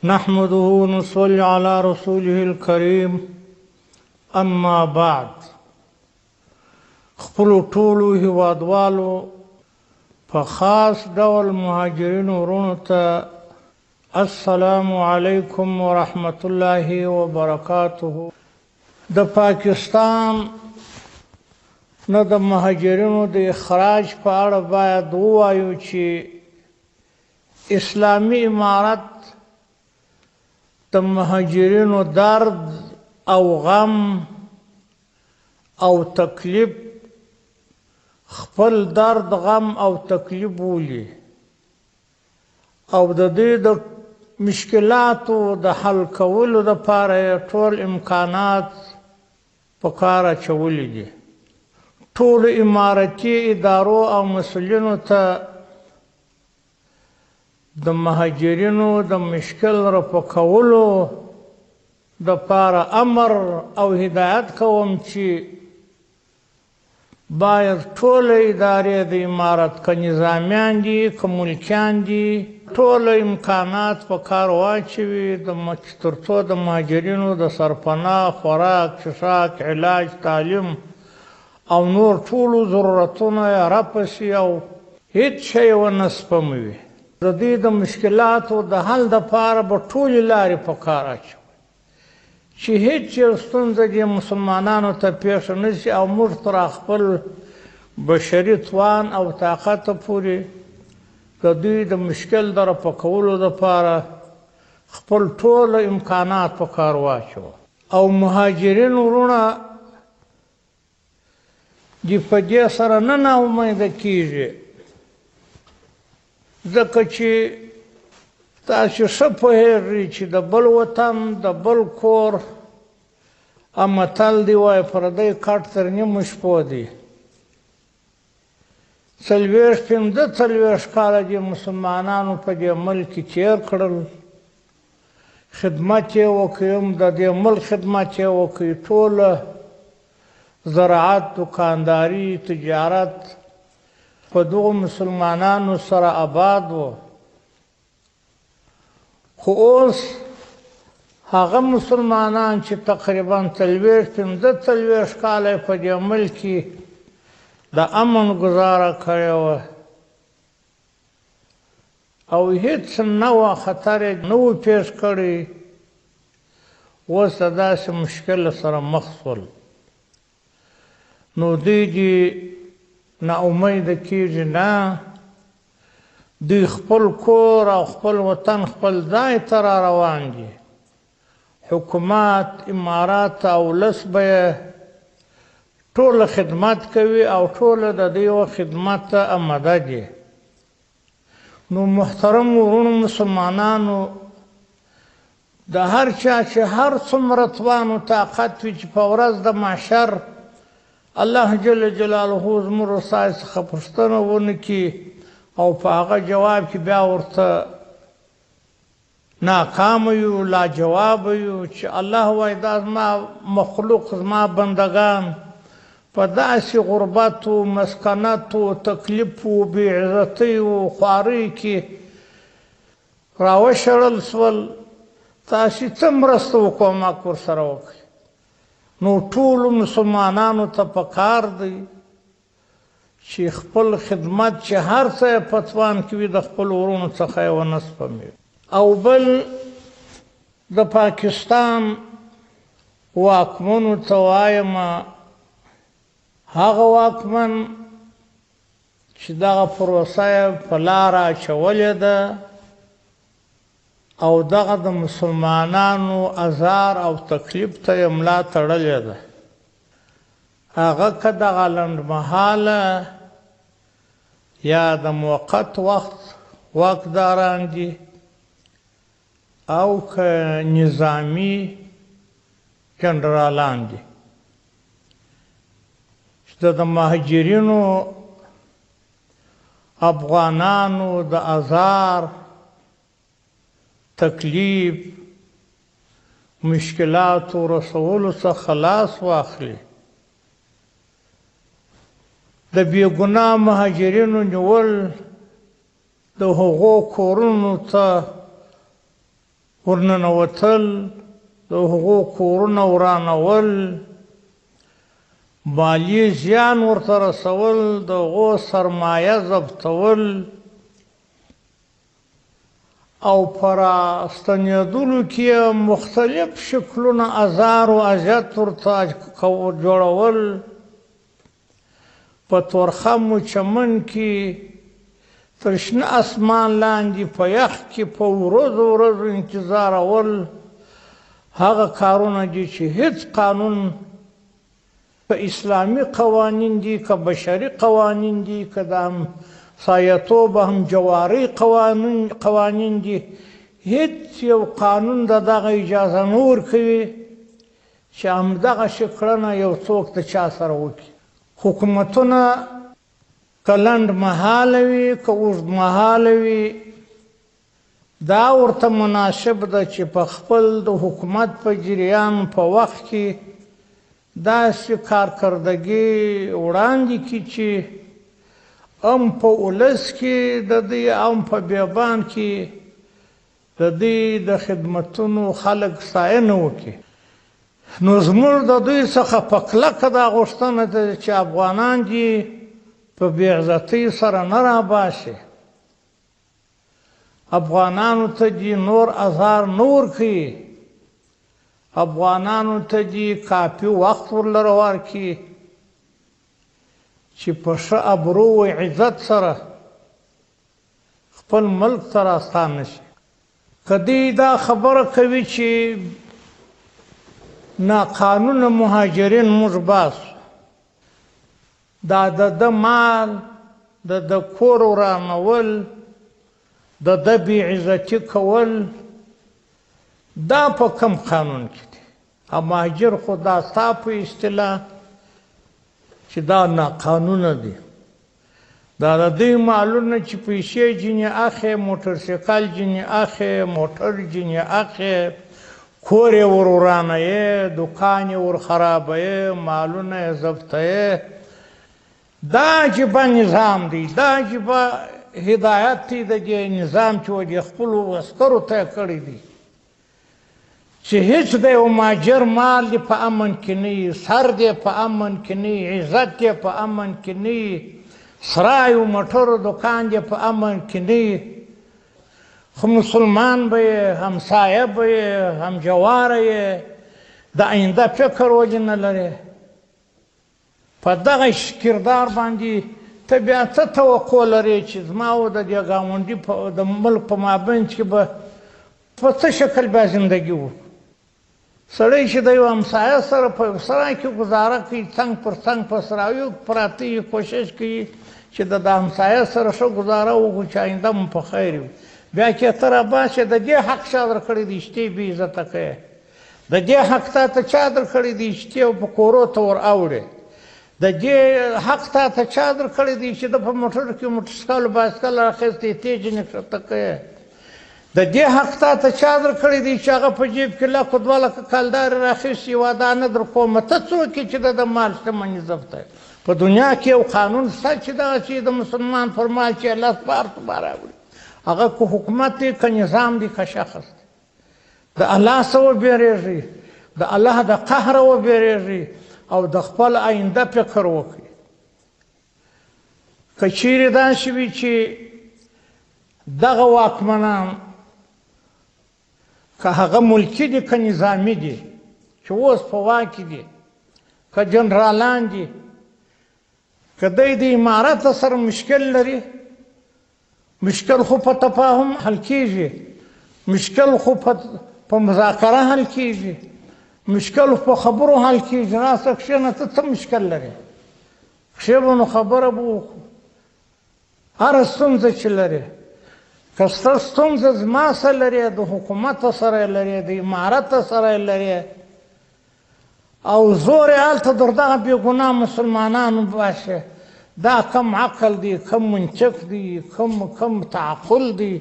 نحمده ونصلي على رسوله الكريم، اما بعد. خپلو ټولو هیوادوالو په خاص ډول مهاجرینو وروڼو ته السلام علیکم ورحمت الله وبرکاته. د پاکستان نه د مهاجرینو د اخراج په اړه باید ووایو چې اسلامي امارت د مهاجرینو درد او غم او تکلیف خپل درد، غم او تکلیف بولي او د دې د مشکلاتو د حل کولو دپاره یې ټول امکانات په کار اچولي دي. ټولو امارتي ادارو او مسؤلینو ته د مهاجرینو د مشکل رفع کولو دپاره امر او هدایت کوم چې باید ټوله ادارې د امارت، که نظامیان دي که ملکیان دي، ټول امکانات په کار واچوي تر څو د مهاجرینو د سرپناه، خوراک، څښاک، علاج، تعلیم او نور ټولو ضرورتونه یې رفع شي او هیڅ شی ونه سپموي. د دوی د مشکلاتو د حل دپاره به ټولې لارې په کار اچوي چې هیڅ یو ستونزه دې مسلمانانو ته پېښه نه شي او موږ تر خپل بشري توان او طاقت پورې د دوی د مشکل د رفع کولو دپاره خپل ټول امکانات په کار واچوو. او مهاجرین وروڼه دې په دې سره نه ناامیده کېږي، ځکه چې تاسې ښه پوهېږئ چې د بل وطن د بل کور متل دی وایي پردی کټ تر نیمو شپو دی. 40 45 کاله دې مسلمانانو په دې ملک کې تېر کړل، خدمت یې وکړ، هم د دې ملک خدمت یې وکړ، ټوله زراعت، دکانداري، تجارت په دغو مسلمانانو سره آباد و. خو اوس هغه مسلمانان چې تقریبا 40 45 کاله یې په دې ملک کې د امن ګزاره کړې وه او هیڅ نوع خطر یې نه و پېښ کړی، اوس د داسې مشکل سره مخ شول. نو دوی دې ناامیده کېږي نه، دوی خپل کور او خپل وطن خپل ځای ته را روان دي. حکومت، امارات او ولس به یې ټوله خدمت کوي او ټوله د دوی خدمت ته اماده دي. نو محترم وروڼو مسلمانانو، د هر چا چې هر څومره توان او طاقت وي چې په ورځ د محشر الله جل جلاله زموږ ستاسې څخه پوښتنه ونه کړي او په هغه جواب کې بیا ورته ناکام یو، لا جواب یو چې الله وایي دا زما مخلوق، زما بندګان په داسې غربت و مسکنت و تکلیف و بې عزتۍ و خوارۍ کې راوشړل شول، تاسې څه مرسته و کومک ورسره وکړئ؟ نو ټولو مسلمانانو ته پکار دی چې خپل خدمت چې هر څه یې په توان کې وي د خپلو وروڼو څخه یې ونه سپموي. او بل د پاکستان واکمنو ته وایم، هغه واکمن چې دغه پروسه یې په لاره اچولې ده او دغه د مسلمانانو ازار او تکلیف ته یې ملا تړلې ده، هغه که دغه لنډمهاله یا د موقت وخت واکداران دي او که نظامي جنرالان دي، چې د مهاجرینو افغانانو د ازار، تکلیف، مشکلاتو رسولو څخه لاس واخلي، د بېګناه مهاجرینو نیول، د هغو کورونو ته ورننوتل، د هغو کورونه ورانول، مالي زیان ورته رسول، د هغو سرمایه ضبطول او په راستنېدلو کې مختلف شکلونه ازار او اذیت ورته جوړول. په تورخم و چمن کې تر شنه اسمان لاندې په یخ کې په ورځو ورځو انتظارول هغه کارونه دي چې هیڅ قانون، که اسلامي قوانین دي، که بشري قوانین دي، که د همسایتوب همجوارۍ قوانین دي، هیڅ یو قانون د دغه اجازه نه ورکوي چې همدغسې کړنه یو څوک د چا سره وکړي. حکومتونه که لنډ مهاله وي که اوږد مهاله وي، دا ورته مناسب ده چې په خپل د حکومت په جریان په وخت کې داسې کارکردګي وړاندې کړي چې هم په ولس کې د دوی هم په بیابان کې د دوی د خدمتونو خلک ستاینه وکړي. نو زموږ د دوی څخه په کلکه دا غوښتنه ده چې افغانان دي په بې عزتۍ سره نه راباسي، افغانانو ته دي نور ازار نه ورکوي، افغانانو ته دي کافي وخت ورلره ورکړي چې په ښه ابرو و عزت سره خپل ملک ته راستانه شي. که دوی دا خبره کوي چې ناقانونه مهاجرین موږ باسو، دا د ده مال، د ده کور ورانول، د ده بې عزتي کول، دا په کم قانون کې دی؟ او مهاجر خو دا ستا په اصطلاح چې دا ناقانونه دي، دا د دوی مالونه چې پیسې ځینې اخلي، موټرسایکل ځینې اخلي، موټر ځینې اخلي، کور یې ور ورانوي، دوکان یې ور خرابوي، مالونه یې ضبطوي، دا عجیبه نظام دی، دا عجیبه هدایت دی د دې نظام چې دې خپلو عسکرو ته یې کړی دی چې هیڅ د یو مهاجر مال دې په امن کې نه وي، سر دې په امن کې نه وي، عزت دې په امن کې نه وي، سرای او موټر دوکان دې په امن کې نه وي، خو مسلمان به یې، همسایه به یې، همجواره یې، د آینده فکر ولې نه لرې؟ په دغه کردار باندې ته بیا څه توقع لرې چې زما او د دې ګاونډي د ملک په مابین کې به په څه شکل بیا زندګي وکړو؟ سړی چې د یو همسایه سره په یو سرای کې ګزاره کوي، څنګ پر څنګ په سرایو کې پراته وي، کوشش کوي چې د همسایه سره ښه ګزاره وکړو چې آینده مو په خیر وي، بیا چې ته راباسې د دې حق چا درکړی دی چې ته یې بې عزته کوې؟ د دې حق تا ته چا درکړی دی چې ته په کورو ته ور اوړې؟ د دې حق تا ته چا درکړی دی چې د په موټر کې موټرسایکل بایسکل راخیستی ته یې ځینې کښته کوې؟ د دې حق تا ته چا درکړی دی چې هغه په جیب کې لکو دوه لکه کالدارې راخیستې یوه دانه در کومه؟ ته څوک یې چې د ده مال شتمني ضبطوې؟ په دنیا کې یو قانون شته چې دغسې د مسلمان پر مال چې لاس په هر څه راوړي، هغه که حکومت دی که نظام دی که شخص دی. د الله څخه وبېرېږئ، د الله د قهره وبېرېږئ او د خپل آینده فکر وکړئ. که چیرې داسې وي چې دغه واکمنان که هغه ملکي دي که نظامي دي چې اوس په واک کې دي، که جنرالان دي، که دی د امارت سره مشکل لري، مشکل خو په تفاهم حل کېږي، مشکل خو په مذاکره حل کېږي، مشکل په خبرو حل کېږي. راسه کښېنه، ته څه مشکل لرې؟ کښېنه نو خبره به وکړو. هره ستونزه چې لرې، که ستا ستونزه زما سره لرې، د حکومت سره یې لرې، د امارت سره یې لرې، او زور یې هلته در دغه بېګناه مسلمانانو باسې، دا کم عقل دی، کم منطق دی، کم تعقل دی.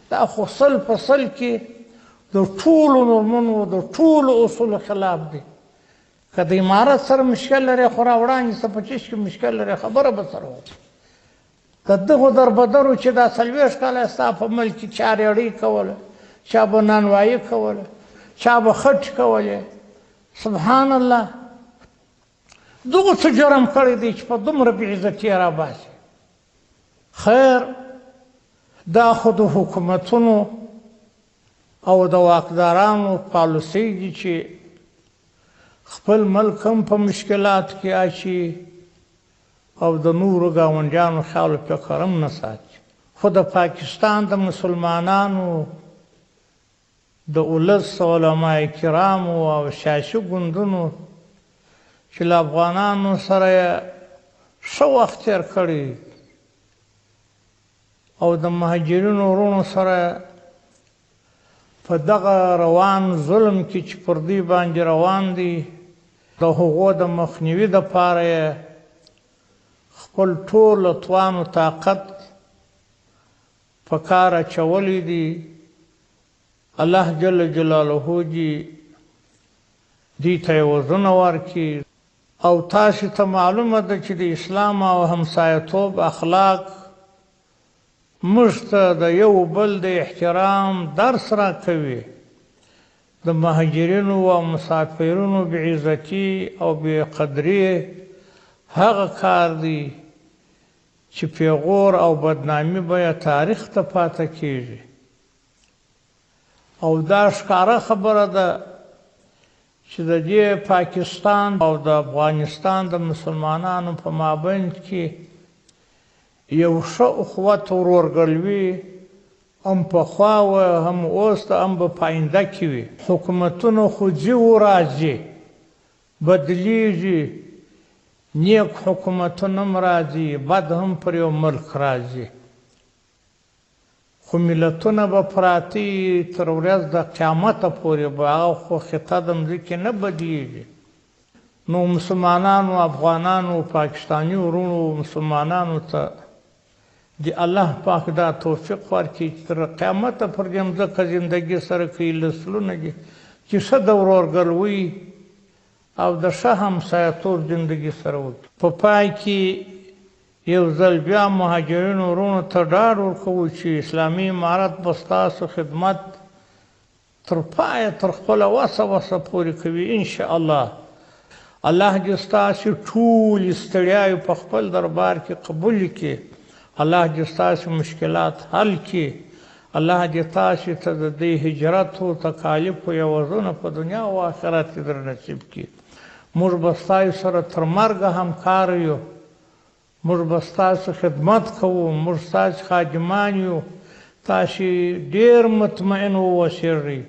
دا خو سل په سل کې د ټولو نورمونو د ټولو اصولو خلاف دی. که د امارت سره مشکل لرې، خو را وړاندې څه په چیش کې مشکل لرې، خبره به سره وکړو. د دغو دربدرو چې دا 40 کاله ستا په ملک کې چا رېړۍ کوله، چا به نانوایي کوله، چا به خټ کولې. سبحان الله، دغو څه جرم کړی دی چې په دومره بې عزتي یې راباسي. خیر، دا خو د حکومتونو او د واکدارانو پالیسۍ دي چې خپل ملک هم په مشکلاتو کې اچي او د نورو ګاونډیانو خیال او فکر هم نه ساتي. خو د پاکستان د مسلمانانو د ولس علماء کرامو او سیاسي ګوندونو چې له افغانانو سره یې ښه وخت تېر کړی او د مهاجرینو وروڼو سره په دغه روان ظلم کې چې پر دوی باندې روان دی، د هغو د مخنیوي دپاره یې خپل ټول توان او طاقت په کار اچولی دی. الله جل جلاله دې دوی ته عوضونه ورکړي. او تاسې ته معلومه ده چې د اسلام او همسایتوب اخلاق موږ ته د یو بل د احترام درس راکوي. د مهاجرینو او مسافرینو بې عزتي او بې قدري هغه کار دی چې پیغور او بدنامي به یې تاریخ ته پاته کیږي. او دا ښکاره خبره ده چې د دې پاکستان او د افغانستان د مسلمانانو په مابین کې یو ښه اخوت ورورګلوي هم پخوا وه، هم اوس ده، هم به په آینده کې وي. حکومتونه خو ځي و راځي، بدلیږي، نیک حکومتونه هم راځي، بد هم پر یو ملک راځي، خو ملتونه به پراته وي تر ورځ د قیامته پورې به هغه خو خطه د مځکې نه بدلیږي. نو مسلمانانو، افغانانو، پاکستاني وروڼو مسلمانانو ته د الله پاک دا توفیق ورکړي چې تر قیامته پر دې مځکه زندګي سره کوي، نسلونه دي چې ښه د ورورګلوۍ او د ښه همسایتوب زندګي سره وکړي. په پای کې یو ځل بیا مهاجرینو وروڼو ته ډاډ ورکوو چې اسلامي امارت به ستاسو خدمت تر پایه تر خپله وسه وسه پورې کوي انشاءالله. الله دې ستاسې ټولې ستړیاوې په خپل دربار کې قبولې کړي، الله دې ستاسې مشکلات حل کړي، الله دې تاسې ته د دې هجرت او تکالیفو عوضونه په دنیا او آخرت کې در نصیب کړي. موږ به ستاسو سره تر مرګه همکار یو، موږ به ستاسو خدمت کوو، موږ ستاسو خادمان یو. تاسې ډېر مطمئن واوسېږئ.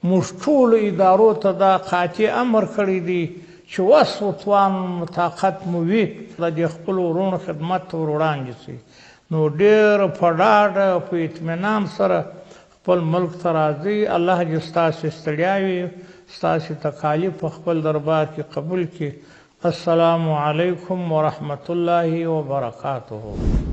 موږ ټولو ادارو ته دا قاطع امر کړی دی چې وس و توان مو طاقت مو وي د دې خپلو وروڼو خدمت ته ور وړاندې شئ. نو ډېر په ډاډه په اطمینان سره خپل ملک ته راځئ. الله دې ستاسې ستړیاوې، ستاسې تکالیف په خپل دربار کې قبول کړي. السلام علیکم ورحمة الله وبرکاته.